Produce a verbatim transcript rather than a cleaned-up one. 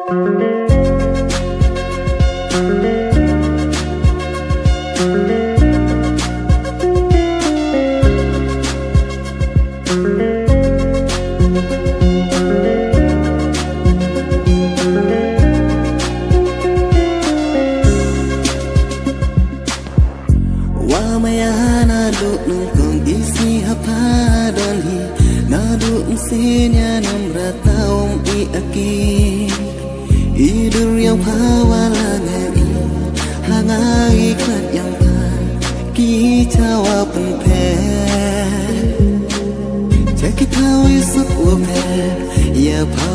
Wa maya naduh nyngkong i sngi ha pha don hi, naduh mynsiem ïa namra tau ym i aki. I dur ïa pha wa la ngai, ha ngai khlad ïa pha, ki chawa pynphet. Cha ki thaw i suk wa phet, ïa pha